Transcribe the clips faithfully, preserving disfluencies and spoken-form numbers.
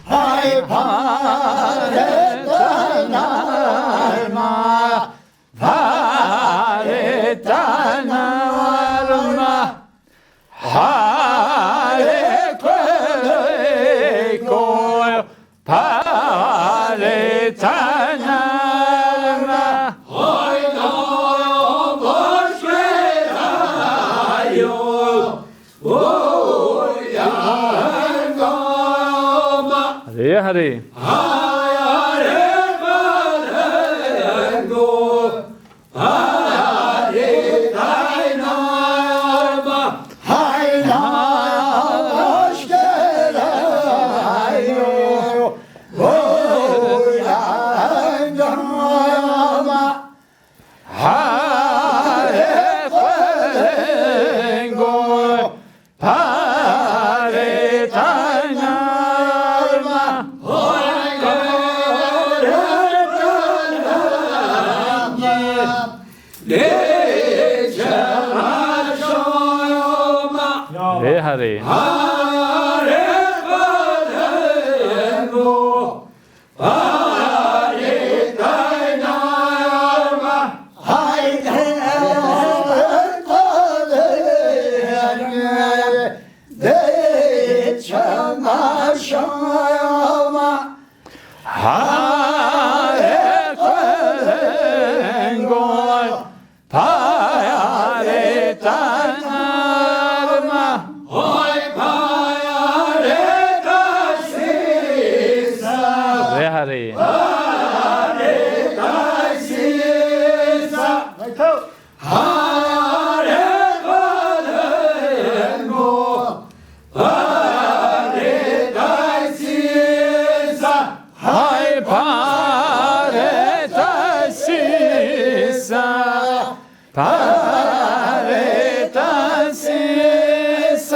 Hay pare te nayma, pare te nayma. Hare kwe ko, pare te nayma. Hayda başkerayo, oy yangama. Hare, hare. Hare kwe ko. Pare te nayma. Hay pare te nayma. Lê çema şoma. Lê herê. Hare pare go. Pare te nayma. Hayde, de çema şoma. Hare kwengo. Payarê te nerm e. Oy payarê te sîs e. Rê herê. Payarê te sîs e. Payarê te nerm e. Pare te sîs e. Hay pare te sîs e. Pare te sîs e.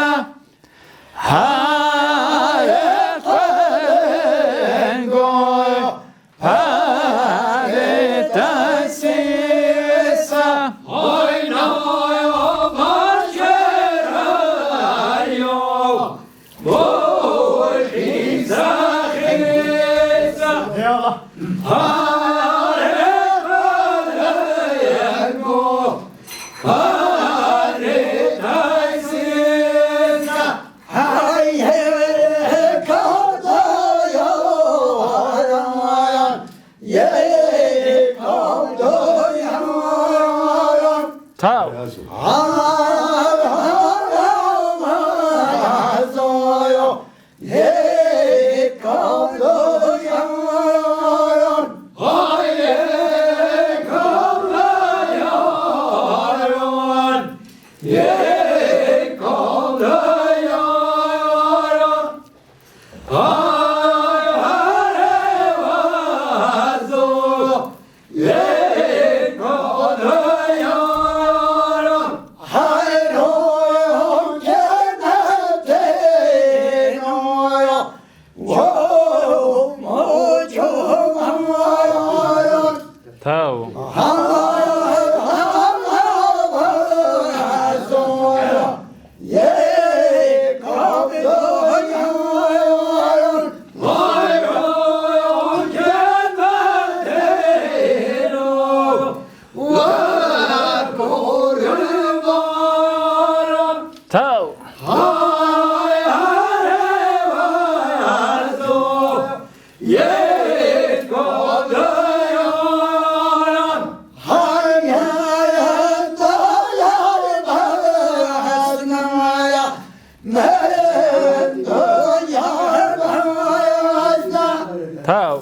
Hare kwengo. Pare te sîs e. Hayna başkerayo. Boy xîza xîza. Eyvallah. Hare kwengo. Pare te sîs e. Hay he kadayan, ye kadayan. Taw. Hay hay hay, ye kadayan. Hay ye kadayan. Yek ol yaran, ay hare vazo. Yek ol yaran, hayro keneteno. Taw. Taw. Hay hare vazo, yek ol yaran. Hay hare vazo, yek ol yaran. Taw.